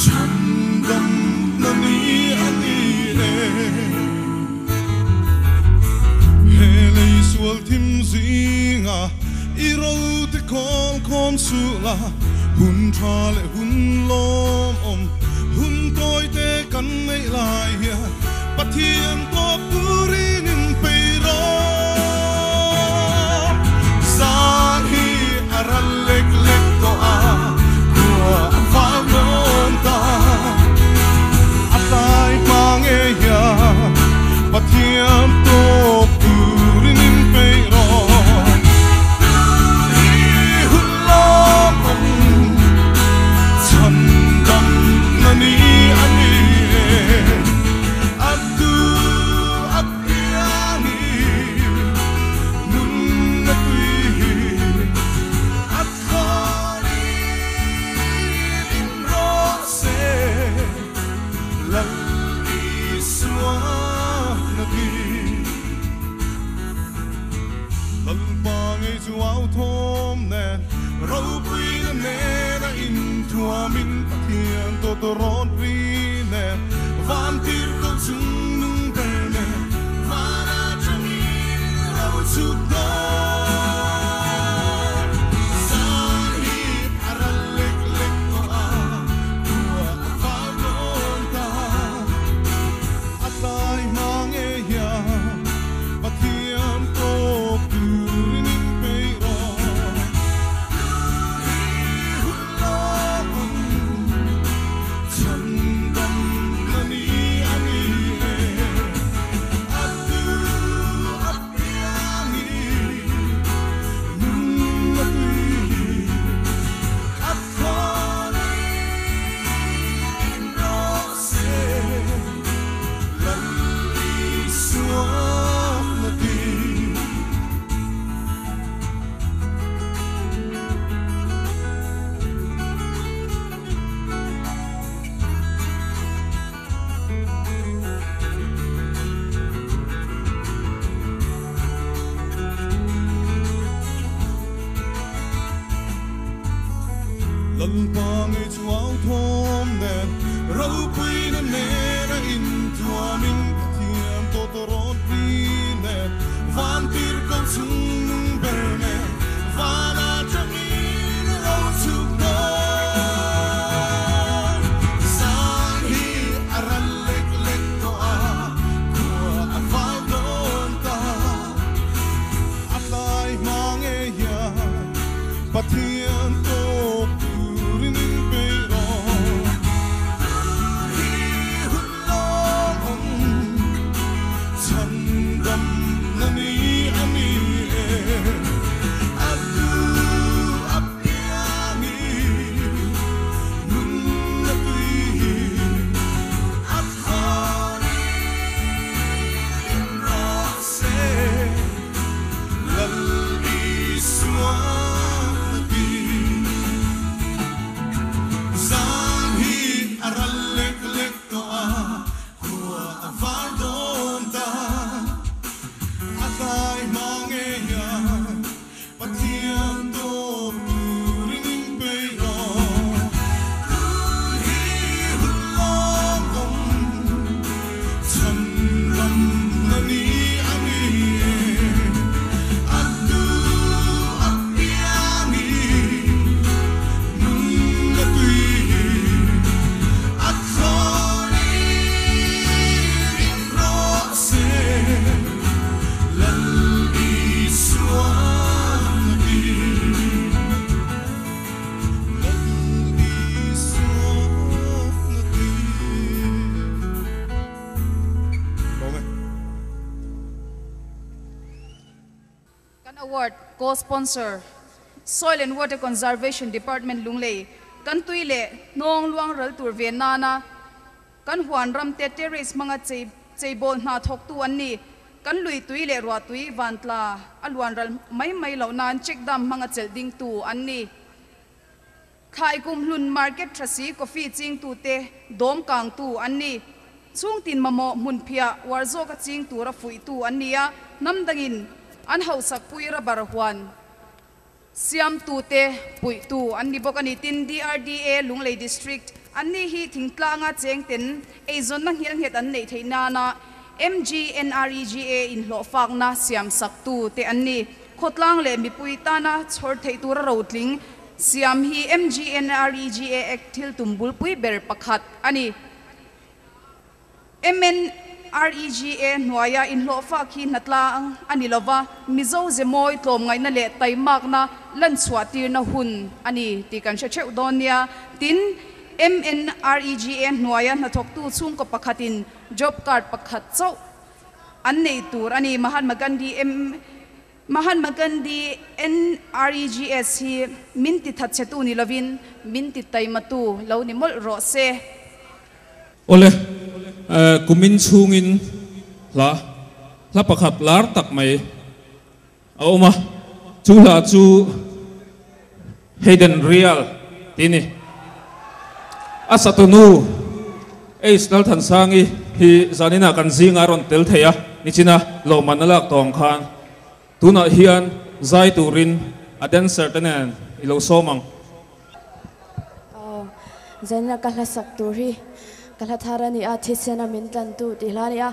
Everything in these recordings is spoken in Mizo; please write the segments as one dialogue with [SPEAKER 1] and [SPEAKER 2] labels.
[SPEAKER 1] Chhandamna ni a ni e. He lei sual thim zinga i rote khawl khawm suh la, hun tha leh hun lawmawm, hun tawi te kan neih lai hian Pathian tawp turin in pei rawh. Zan hi a ral lek lek tawh a, khua a fal dawn ta. A tlai hma ngei hian Pathian tawp turin in pei rawh. Hi hun lawmawm chhandamna ni a ni e. A tu a piang i nunna tui hi a thlawn in in rawh se Lal Isua na ti. Lalpa ngei chu au thawm nen ropuina nena inthuamin Pathian tawt rawn ri nen van tir ko chung nung ber nen van atangin lo chhuk dawn. Zan hi a ral lek lek tawh a, khua a val dawn ta. A tlai hma ngei hian Pathian tawp turin in pei rawh. Hi hun lawmawm chhandamna ni a ni e. A tu a piang i nunna tui hi a thlawn in rawh se. Lal Isua na ti. Lalpa ngei chu au thawm nen ropuina nena inthuamin Pathian tawt rawn ri nen van tir ko chung nung ber nen van atangin lo chhuk dawn. Zan hi a ral lek lek tawh a, khua a val dawn ta. A tlai hma ngei hian Pathian tawp turin in pei rawh. Hi hun lawmawm chhandamna ni a ni e. A tu a piang i nunna tui hi a thlawn in rawh se. Lal Isua na ti. Zan hi a ral lek lek tawh a, khua a var dawn ta. A tlai hma ngei hian Pathian tawp turin in pei rawh. Tun hi hun lawmawm chhandamna ni a ni e. A tu a piang i nunna tui hi a thlawn in in rawh se. Lal Isua na ti. Lal Isua na ti. Lawm e.
[SPEAKER 2] Kan award co-sponsor Soil and Water Conservation Department Lunglei kan tui leh hnawng luang ral tur ve nana kan huan ram te terrace hmanga chei cheibawl hna thawktu an ni. Kan lui tui leh ruah tui van tla a luan ral mai mai loh nan check dam hmanga chelh dingtu an ni. Thlai kum hlun market tha si coffee chingtute dawm kangtu an ni. Chhungtin mamawh hmunphiah uar zawka ching tura fuihtu an ni a, hnam dangin an hausak pui rubber huan siamtute puihtu an ni bawk a ni. Tin, DRDA Lunglei District Anni hi thingtlanga chengten eizawnna nghelnghet an neih theih nana MGNREGA inhlawhfakna siamsaktu te an ni. Khawtlang leh mipui tana chhawr theih tura rotling siam hi MGNREGA Act thil tum bulpui ber pakhat a ni. MNREGA hnuaia inhlawhfak hi hnatlang a ni lova, Mizo ze mawi tlawmngaihna leh taimakna lanchhuah tirna hun a ni tih kan hre theuh dawn nia. Tin, MNREGA hnuaia hnathawktu chhungkaw pakhatin job card pakhat chauh an nei tur a ni. Mahatma Gandhi Mahatma Gandhi NREGS hi min ti thatchhetu ni lovin min ti taimatu lo ni mawlh rawh se.
[SPEAKER 3] Awle, kumin chhungin hla hla pakhat lar tak mai a awm a, chu hla chu Hayden Rial tih a ni. A satunu Ace Lalthansangi hi zaninah kan zingah a rawn tel thei a, nichina lawmman a lak tawh ang khan tunah hian zai turin a dancer te nen i lo sawm ang.
[SPEAKER 4] Aw, zaina ka hla sak tur hi ka hla thar a ni a, thisen a min tlantu tih hla a ni a.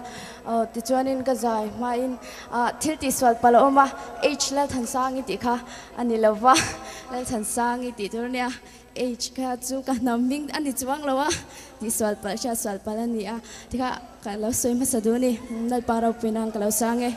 [SPEAKER 4] Aw, tichuanin ka zai hmain ah thil tihsual palh a awm a, H Lalthansangi tih kha a ni lo va, Lalthansangi tih tur a nia, H kha chu ka hnam hming a ni chuang lo a, tihsual palh hriatsual palh a ni a, tikha ka lo sawi hmasa duh a ni, Lalpa ropui nan ka lo sang e.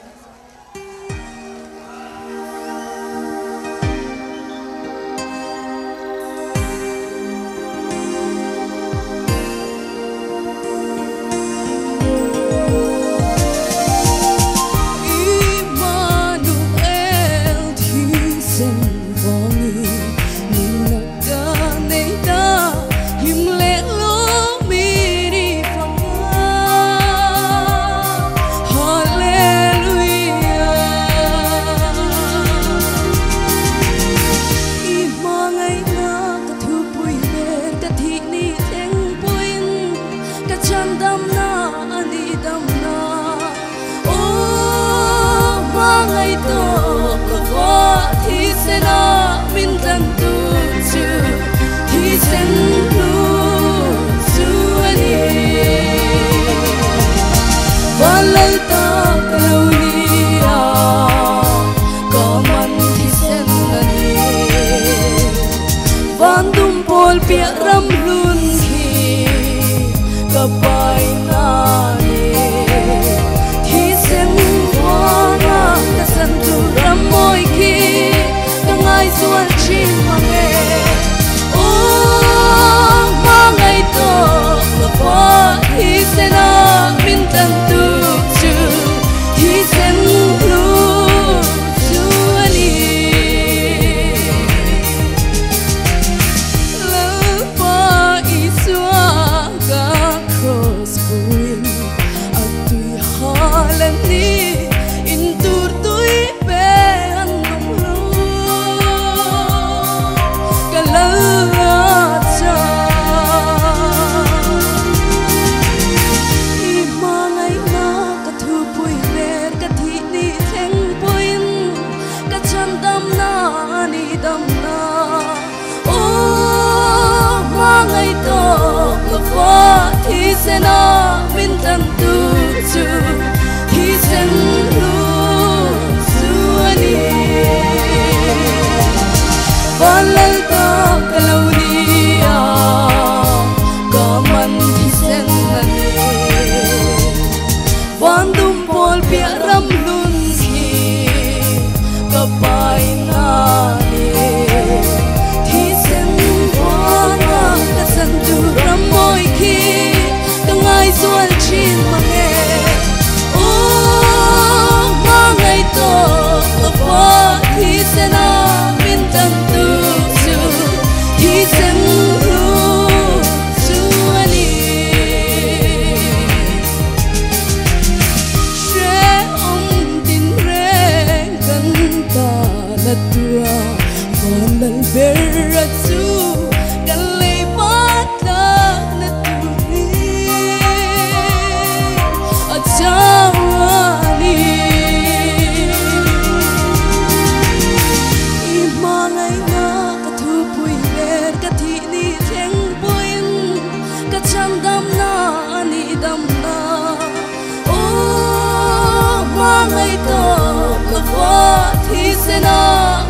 [SPEAKER 4] thisena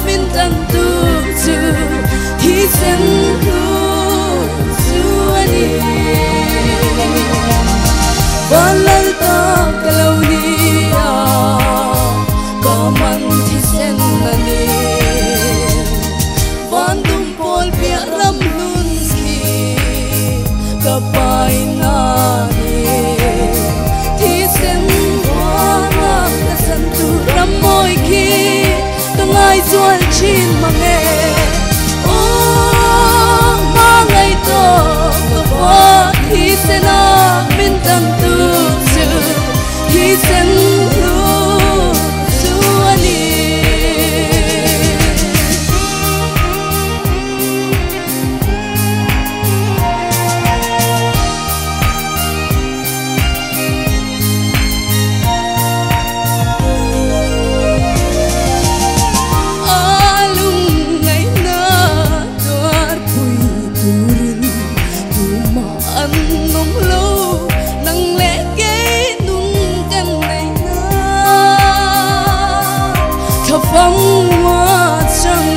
[SPEAKER 4] min tan tu chu thisen hlu chu ani Vanlal ta kalonia kaman thisen ani Vandum pol pia ram hlun khi kapai na ni thisen wana ka san tu ram moi khi ka ngai zual chin mange o ma ngai to ka wa thisena min tan tu chu thisen hlu chu ani Alung ngai na tuar pui turin tu ma an nong lo nang le ke nun kan nei na tha phong ma chang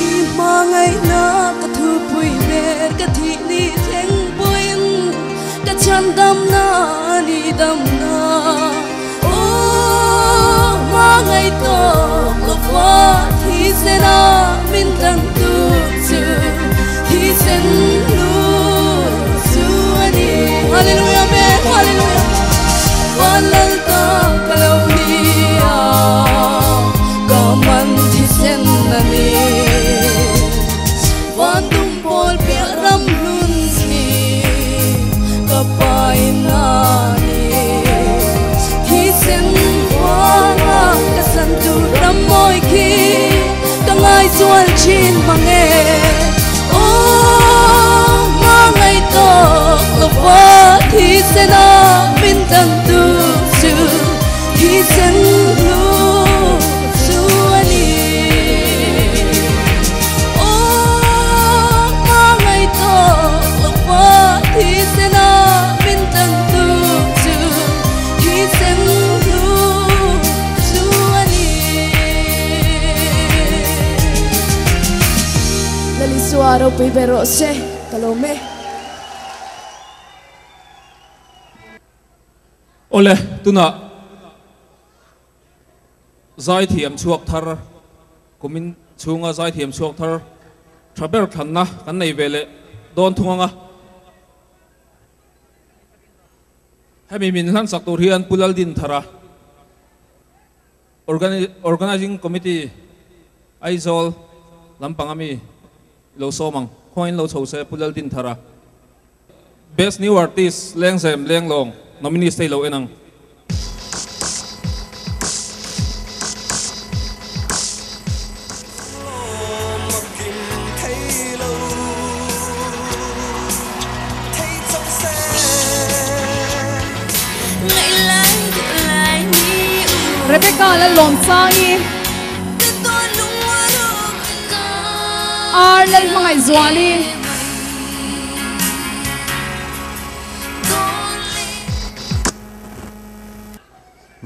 [SPEAKER 4] i ma ngai na ka thu pui ber ka thi ni theng puin ka chan dam na ni dam na o ma ngai to lo fa thi se na min tan tu chu thi sen lu chu ani hallelujah amen hallelujah Vanlal ta kalonia kaman thi sen ani Vandum pol pia ram hlun khi kapai na ni thi sen wana ka san tu ram moi khi ka ngai zual chin mange o ma ngai to lo fa thi sena min tan tu chu thi sen lu chu ani o ma ngai to lo fa thi sena min tan tu chu thi sen lu chu ani Lali suaro pui bero se kalome
[SPEAKER 3] Ole tuna zai thiam chuak thar kumin chunga zai thiam chuak thar thaber thanna kan nei vele don thunga hemi min hlan sak tur hian pulal din thara organizing committee Aizawl lampangami lo somang khoin lo chho se pulal din thara best new artist lengzem lenglong nominee stay lo enang
[SPEAKER 2] Rebecca la lom sangi R lal mangai zuali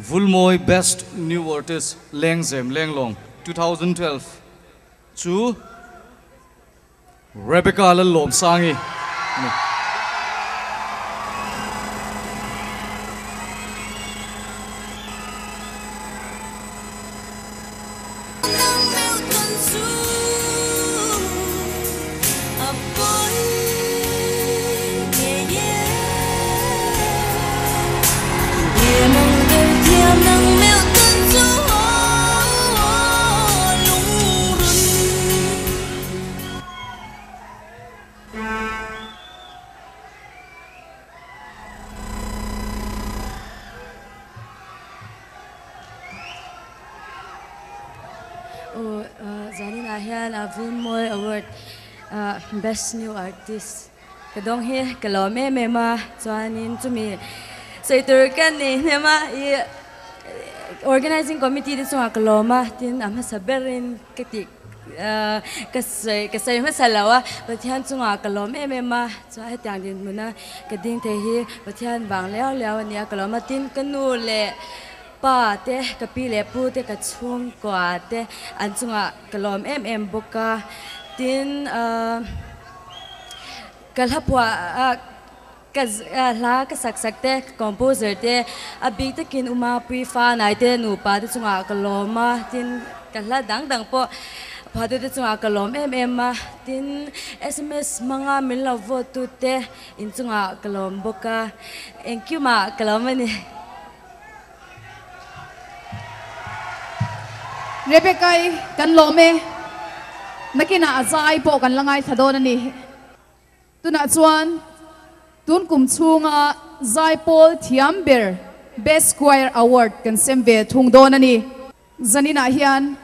[SPEAKER 5] Vulmoi Best New Artist Lengzem Lenglong 2012 chu Rebecca la lom sangi
[SPEAKER 4] Zanina hian a Vulmoi Award Best New Artist ka dong hi ka lo me me ma chuanin chumi seitur kan ni nema i organizing committee te chunga ka lo ma tin a hmasa berin ka ti Ka sawi ka sawi hmasa lo a, Pathian chungah ka lawm em em a, chuan hetiang dinhmuna ka ding thei hi Pathian vang liau liau a nia ka lawm a, tin ka nu leh pa te, ka pi leh pu te, ka chhungkua te an chungah ka lawm em em bawk a, tin ka hla phuah Ka hla ka sak sak te, ka composer te, a bik takin U Mapui fa nai te nupa te chungah ka lawm a, tin ka hla dang dang pawh phuahtu te chungah ka lawm em em a, tin sms hmanga min lo vote tu te in chungah ka lawm bawk a, engkimah ka lawm a ni.
[SPEAKER 2] Rebecca-i kan lawm e, nakinah a zai pawh kan la ngaithla dawn a ni. Tunah chuan tun kum chhunga Zaipawl thiam ber Best Choir Award kan sem ve thung dawn a ni. Zaninah hian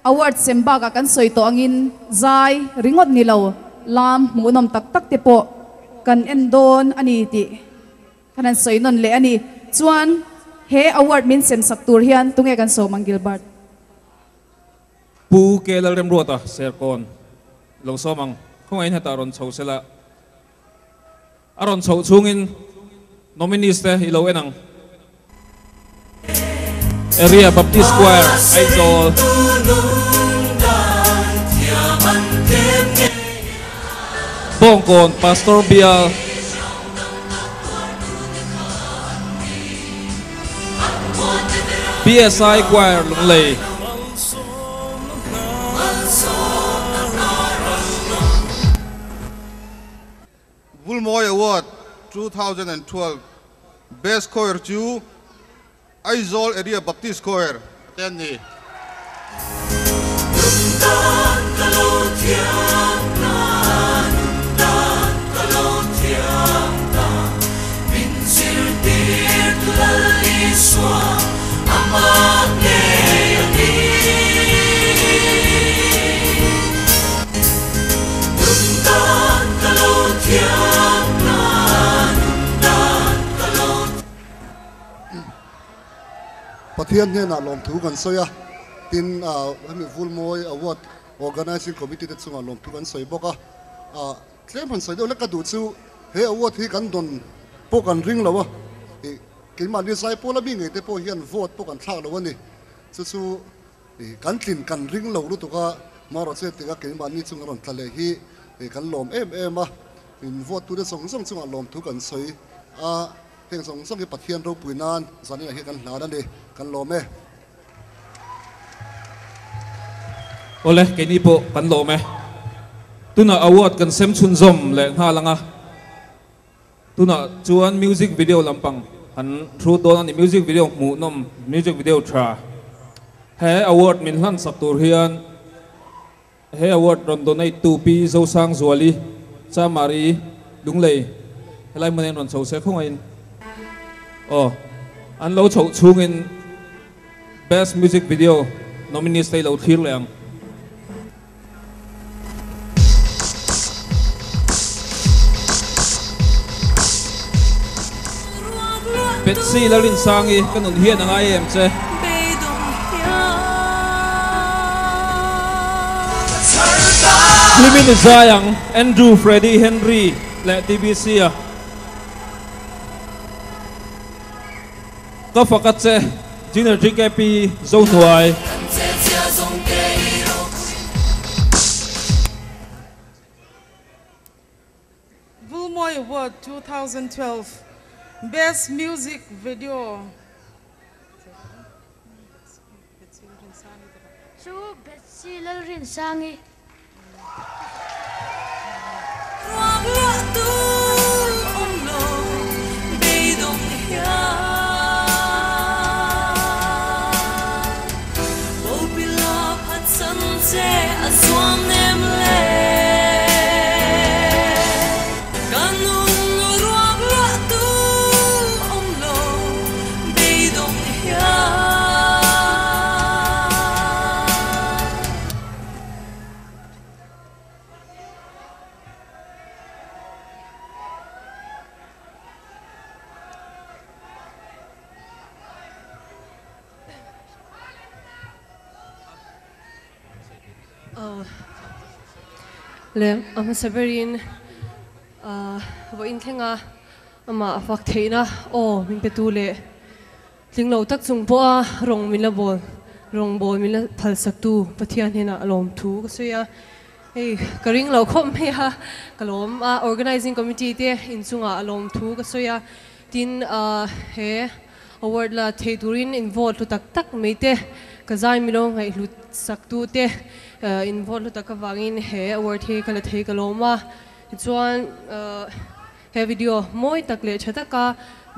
[SPEAKER 2] award sem bakah kan sawi tawh angin zai ringawt ni lo lam hmuhnawm tak tak te pawh kan en dawn a ni tih kan han sawi nawn leh a ni. Chuan he award min sem sak tur hian tunge kan sawm ang Gilbert?
[SPEAKER 3] Pu Ke Lalremruata Serkawn lo sawm ang. Khawngaihin hetah rawn chho sela. A rawn chhoh chhungin nominees te i lo en ang. Area Baptist Choir, Aizawl. Bawngkawn Pastor Bial. PSI Choir Lunglei.
[SPEAKER 6] Vulmawi Award 2012 Best Choir chu Aizawl Area Baptist Choir te an ni.
[SPEAKER 7] Pathian hnenah lawmthu kan sawi a, tin hemi Vulmawi Award Organising Committee te chungah lawmthu kan sawi bawk a. Tlem han sawi deuh lek ka duh chu he award hi kan dawn pawh kan ring lo a, keimahni Zaipawl ami ngei te pawh hian vote pawh kan thlak lo a ni. Chu chu kan tlin kan ring lo lutuk a, marawhchu hetianga keimahni chunga rawn tla leh hi kan lawm em em a, in vote tute zawng zawng chungah lawmthu kan sawi a. Heng zawng zawng hi Pathian ropui nan zaninah hian kan hlan a ni, kan lawm e.
[SPEAKER 3] Awle, keini pawh kan lawm e. Tunah award kan sem chhunzawm leh nghal ang a. Tunah chuan music video lampang han hrut dawn a ni, music video hmuhnawm, music video tha. He award min hlan sak tur hian He award rawn donate tu Pi Zosangzuali, Chamari, Lunglei helai hmun ah hian rawn chho se khawngaihin aw an lo chhoh chhungin Best Music Video nominees te hi lo thlir leh ang. Betsy Larinsangi ka nun hian a ngai em che. Hlimin i zai ang, Andrew, Freddy, Henry leh TBC-a. Ka fak a che, Junior GKP Zohnuai.
[SPEAKER 8] Vulmawi Award 2012 Best Music Video.
[SPEAKER 9] Chu Betsy Lalrinsangi.
[SPEAKER 10] Le a hmasa berin vawiin thlenga amah a fak theihna aw min pe tu leh tling lo tak chung pawha rawng min la bawl rawng bawl min la phalsak tu Pathian hnenah a lawm thu ka sawi a. Hei ka ring lo khawp mai a, ka lawm a Organizing Committee te inchungah a lawm thu ka sawi a, tin he award la thei turin in vote hlu tak tak mai te, ka zai milo ngaihhlut sak tu te in vote hlu tak avangin he award hi ka la thei ka lawm a, tichuan he video mawi tak leh tha taka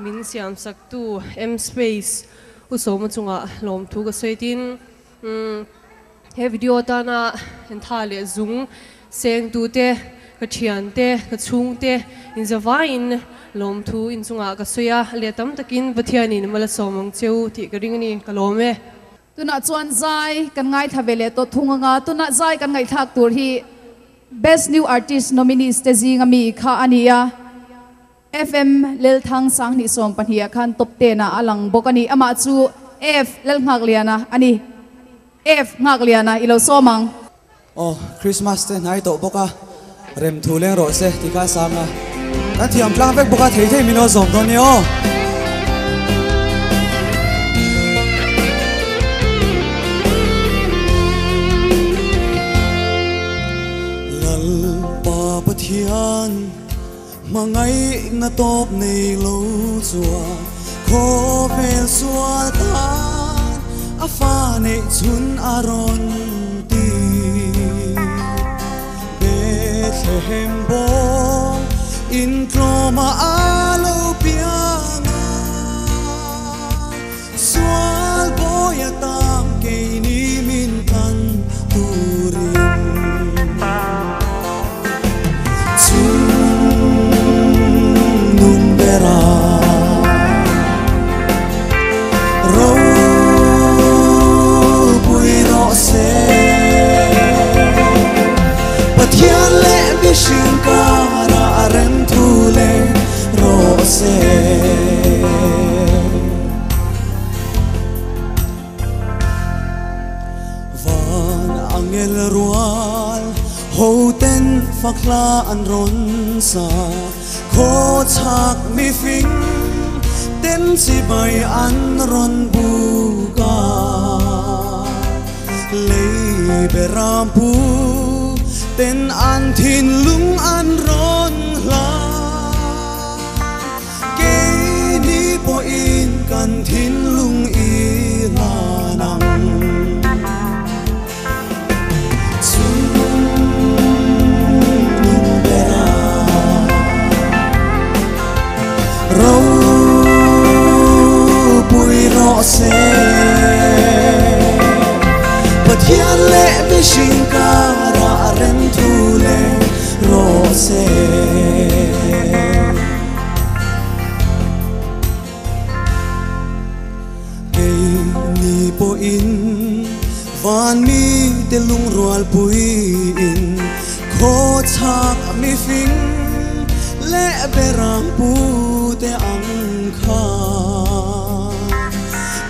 [SPEAKER 10] min siam sak tu M-Space U Sawma chungah lawm thu ka sawi tin. He video atana entha leh zung sengtute, ka thiante, ka chhungte inzavaiin lawmthu inchungah ka sawi a, leh tam takin Pathianin mal a sawm ang cheu tih ka ring a ni, ka lawm e.
[SPEAKER 2] Tunah chuan zai kan ngaithla ve leh tawh thung anga, tunah zai kan ngaihthlak tur hi Best New Artist nominees te zinga mi kha a ni a. FM Lelthang Sanghnih 12 ah khan top 10 ah a lang bawk a ni. Amah chu F Lalnghakliana a ni. F Nghakliana i lo sawm ang.
[SPEAKER 11] Aw, Christmas te hnai tawh bawk a, rem thu leng rawh se ti kha sang a. Kan thiam tlang vek bawk a, thei thei min lo zawm dawn nia aw. Lalpa Pathian. Hmangaihna tawp nei lo chuan khawvel sual tan a fa neih chhun a rawn ti. Bethlehem bawng intlawma a lo piang a, sual bawi atan keini min tan turin. Chungnung bera ropui rawh se. Pathian leh mihring karah rem thu leh rawh se. Van angel rual hoten fak hla an rawn sa, khaw chhak mifing ten chibai an rawn buk a. Lei beram pu ten an thinlung an rawn hla. Keini pawhin kan thinlung i hlan ang. Chungnung bera ropui rawh se. Pathian leh mihring karah rem thu leh rawh se. Keini pawhin van mite lungrual puiin khaw chhak mifing leh berang pute ang kha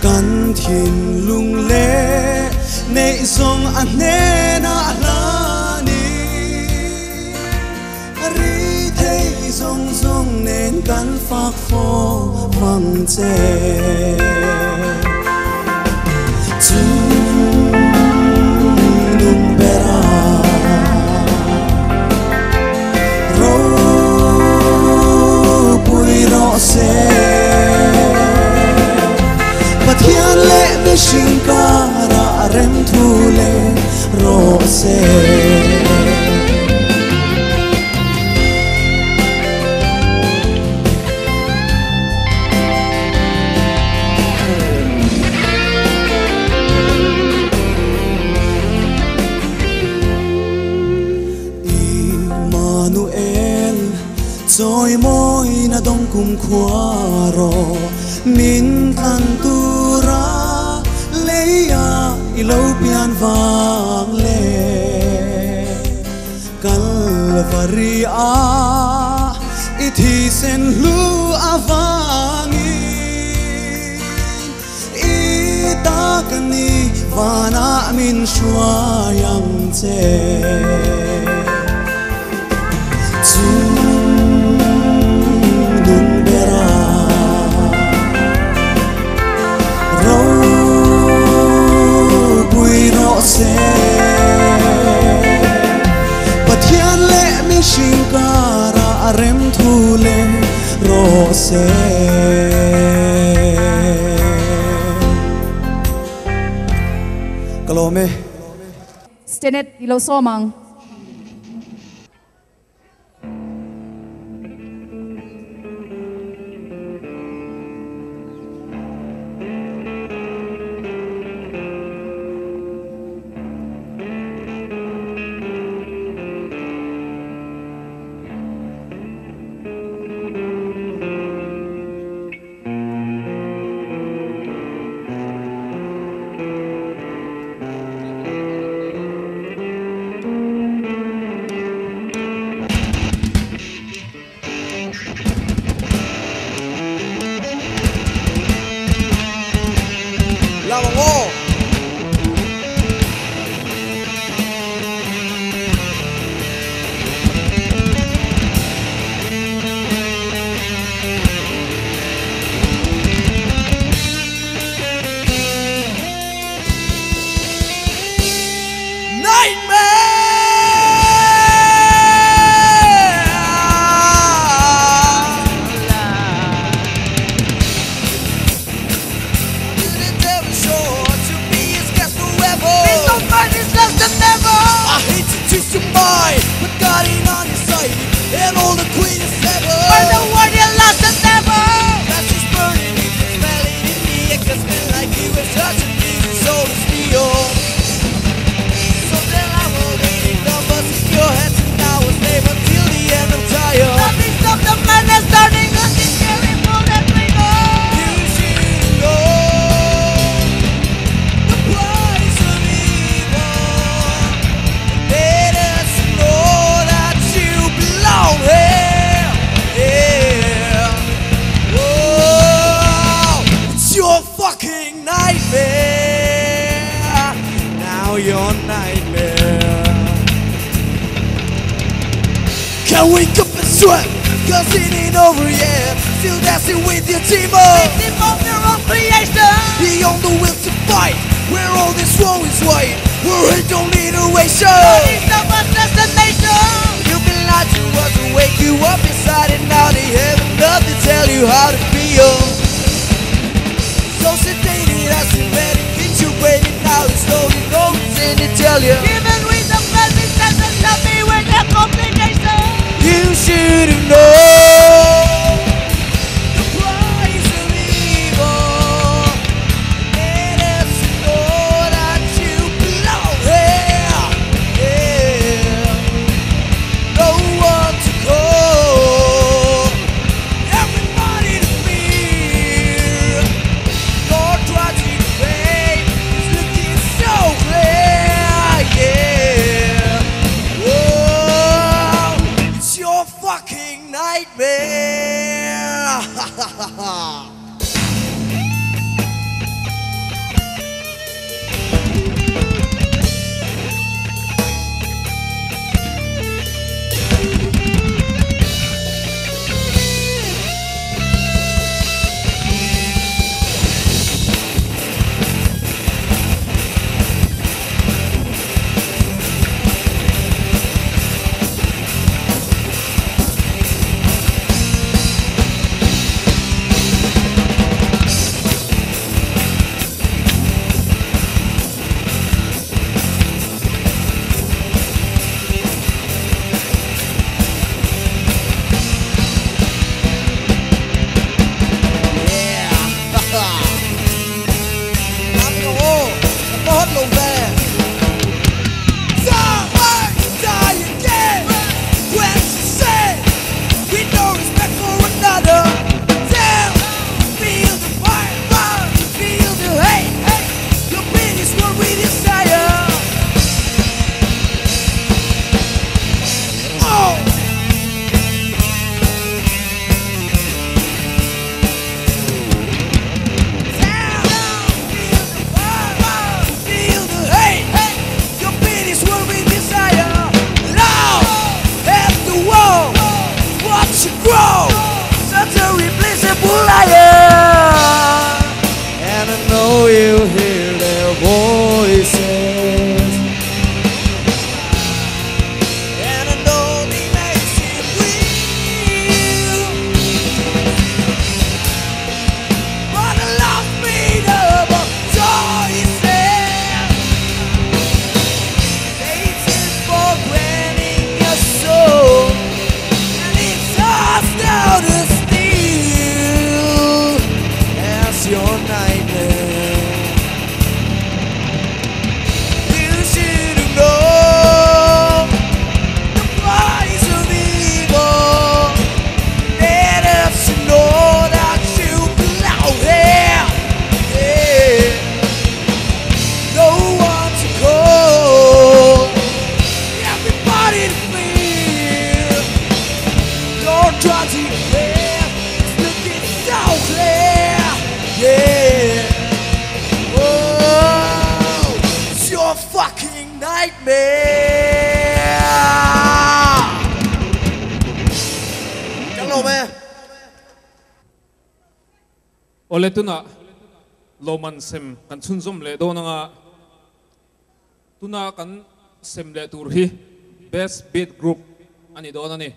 [SPEAKER 11] kan thinlung leh neih zawng a hnenah hlanin A ri thei zawng zawng nen kan fak fo vang che. Chungnung bera ropui rawh se. Pathian leh mihring karah rem thu leh rawh se. Immanuel, chawimawina dawng kumkhua rawh min tlan tura leia i lo pian vang le. Kalvari a i thisen hlu avangin i ta ka ni vanah min hruai ang che. Shingkara rem thule rose Kalome
[SPEAKER 2] Stenet ilo somang
[SPEAKER 12] Your nightmare. Can't wake up and sweat, cause it ain't over yet. Still dancing with your demon, victim of their own creation. Beyond the will to fight, where all this war is white. We're hate don't need a ration.
[SPEAKER 13] But it's destination.
[SPEAKER 12] You've been lied to us to wake you up inside, and now they have enough to tell you how to feel. So sedated as you medicate you, waiting now it's slowly going to tell you.
[SPEAKER 13] Even with the perfect sense, tell me with the complication.
[SPEAKER 12] You should have known the price of evil. Let us know that you belong here. Yeah. No one to call, everybody to fear. Your tragic fate is looking so clear. Yeah. Oh, it's your fucking nightmare.
[SPEAKER 3] Awle tunah lawmman sem kan chhunzawm leh dawn anga tuna kan sem leh tur hi Best Beat Group a ni dawn a ni.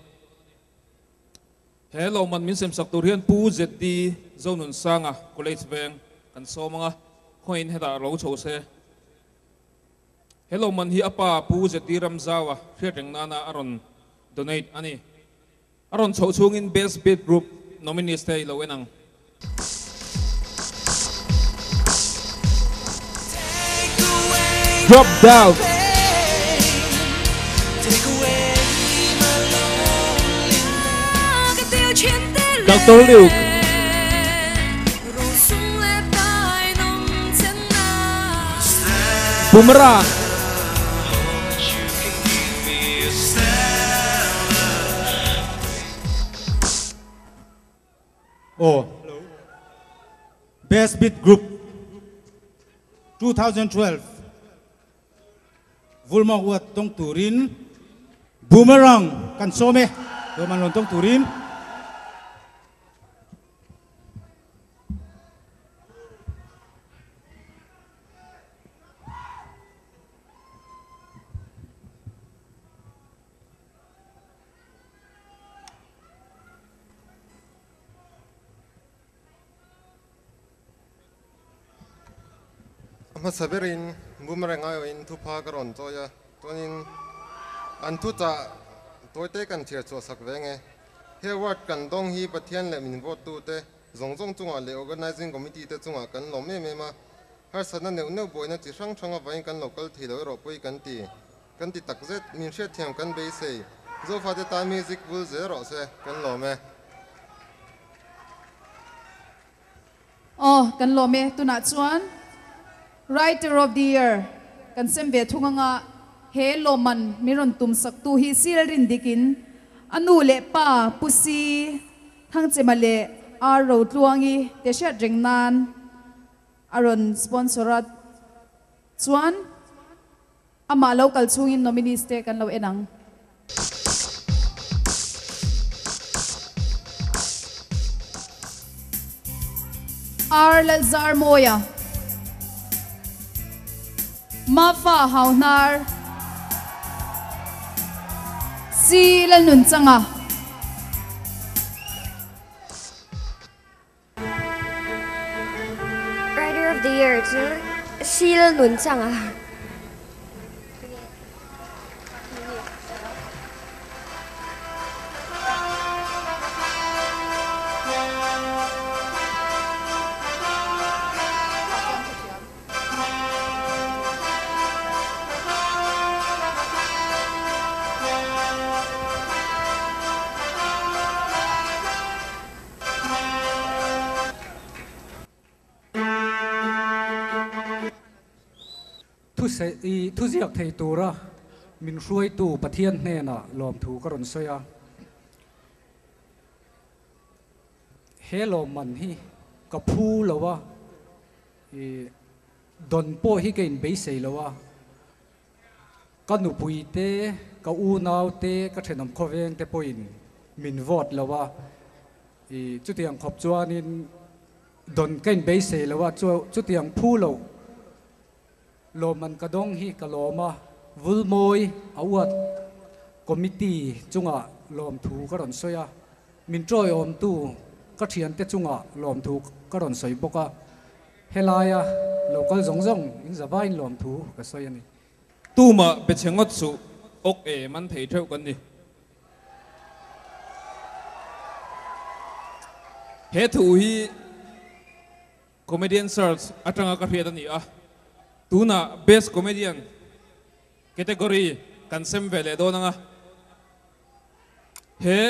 [SPEAKER 3] He lawmman min sem sak tur hian Pu ZD Zonunsanga College veng kan sawm anga khawiin hetah ro chho se. He lawmman hi a pa Pu ZD Ramzaua hriat reng nana a rawn donate a ni. A rawn chhoh chhungin Best Beat Group nominees te i lo en ang. Drop Down. Doctor Luke. Boomerang.
[SPEAKER 14] Aw Best Beat Group 2012 Vulma Award tawng turin Boomerang kan sawm e, lawm an rawn tawng turin.
[SPEAKER 6] A hmasa berin boomerang aiawhin thupha ka rawn chawi a, chuanin an thuchah tawite kan chhiar chhuah sak ve nge. He award kan dawng hi Pathian leh min vote tute zawng zawng chungah leh Organising Committee te chungah kan lawm em em a, harsatna neuh neuh buaina chi hrang hrang avangin kan lo kal thei lo erawh pawi kan ti. Kan ti tak zet, min hriatthiam kan beisei. Zofate tan music vul zel rawh se, kan lawm e.
[SPEAKER 2] Aw, kan lawm e. Tunah chuan Writer of the Year kan sem ve thung anga he lawmman min rawn tum saktu hi Sil Rindikin a nu leh pa Pu Si Thangchema leh Ar Rotluangi te hriat reng nan a rawn sponsor a chuan Amah lo kal chhungin nominees te kan lo en ang. R Lalzarmawia, Mafa Hauhnar, C Lalnunchanga.
[SPEAKER 15] Writer of the Year chu Sil Nunchanga.
[SPEAKER 16] Thuziak thei tura min hruaitu Pathian hnenah lawmthu ka rawn sawi a. He lawmman hi ka phu lo a, dawn pawh hi ka inbeisei lo a. Ka nupui te, ka unau te, ka thenawm khawveng te pawhin min vote lo a, i chutiang khawp chuanin dawn ka inbeisei lo a, chutiang phu loh lawmman ka dawng hi ka lawm a, Vulmawi a uat committee chungah lawmthu ka rawn sawi a, min tawiawmtu ka thiante chungah lawmthu ka rawn sawi bawk a. Helaia lo kal zawng zawng in zavain lawmthu ka sawi a ni.
[SPEAKER 3] Tumah be chhe ngawt suh, awk e man thei theuh kan ni. He thu hi Comedian Search atanga ka hriat a ni a, tunah Best Comedian category kan sem ve leh dawn ang a. He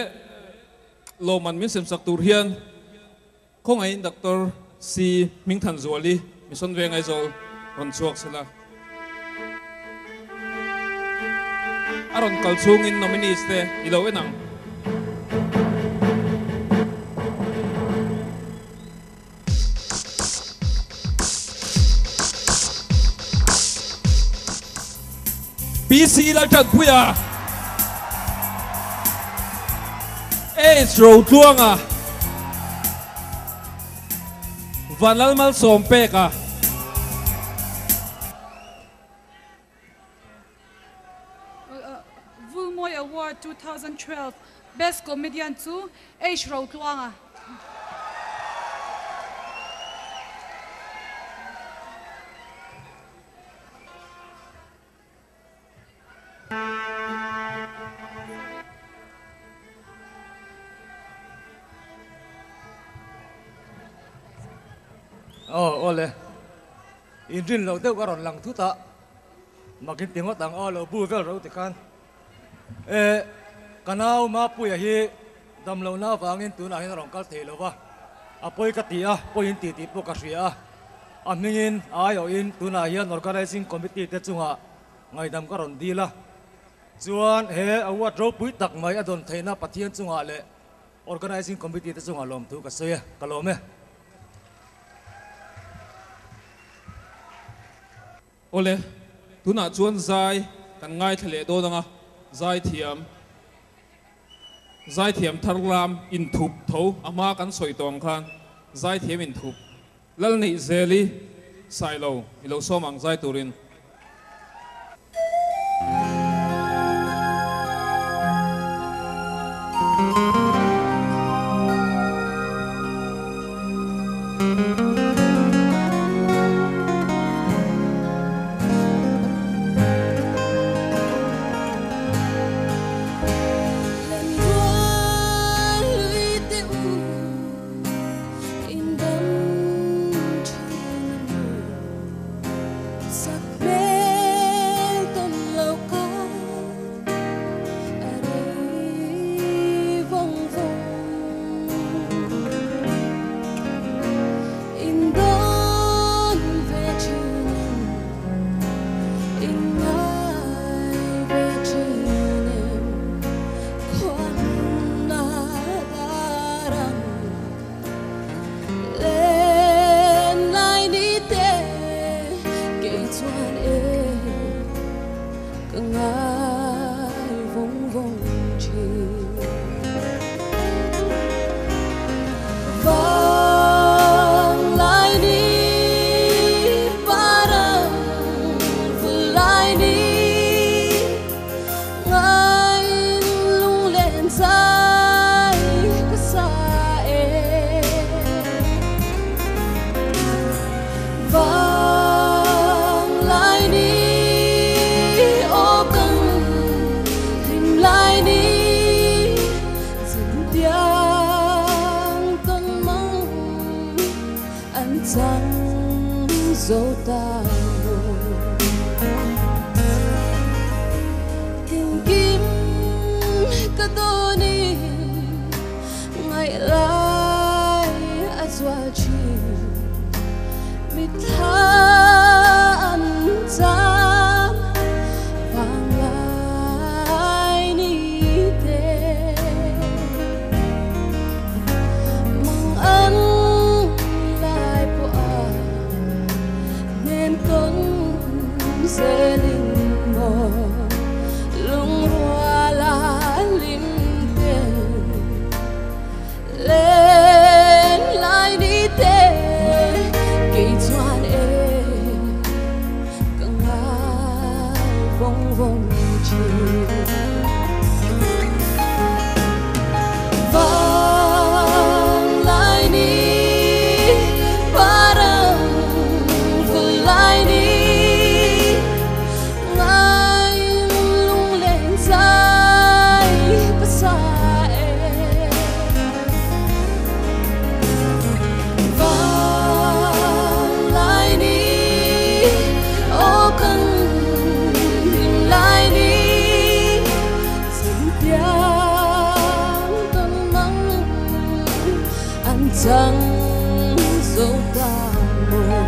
[SPEAKER 3] lawmman min semsak tur hian Khawngaihin Doctor C Hmingthanzuali Mission Veng Aizawl rawn chhuak se la. A rawn kal chhungin nominees te i lo en ang. PC Laltanpuia, H Rotluanga, Vanlalmalsawmpeka.
[SPEAKER 2] Vulmawi Award 2012 Best Comedian chu H Rotluanga.
[SPEAKER 17] Aw awle inrin loh deuh ka rawn lang thut a makin ti ngawt ang aw lo bu vel ro tikhan e ka nau Mapuia hi damlohna avangin tunah hian a rawn kal thei lo va a pawi ka ti a pawiin tih tih pawh ka hria a a hmingin a aiawhin tunah hian organizing committee te chungah Ngaihdam ka rawn dil a, chuan he award ropui tak mai a dawn theihna Pathian chungah leh Organising Committee te chungah lawmthu ka sawi a, ka lawm e.
[SPEAKER 3] Awle, tunah chuan zai kan ngaithla leh dawn ang a, zaithiam, zaithiam thar lam inthup tho a hma kan sawi tawh ang khan zaithiam inthup. Lalneihzeli Sailo i lo sawm ang zai turin.
[SPEAKER 18] Chẳng dấu ta mồ.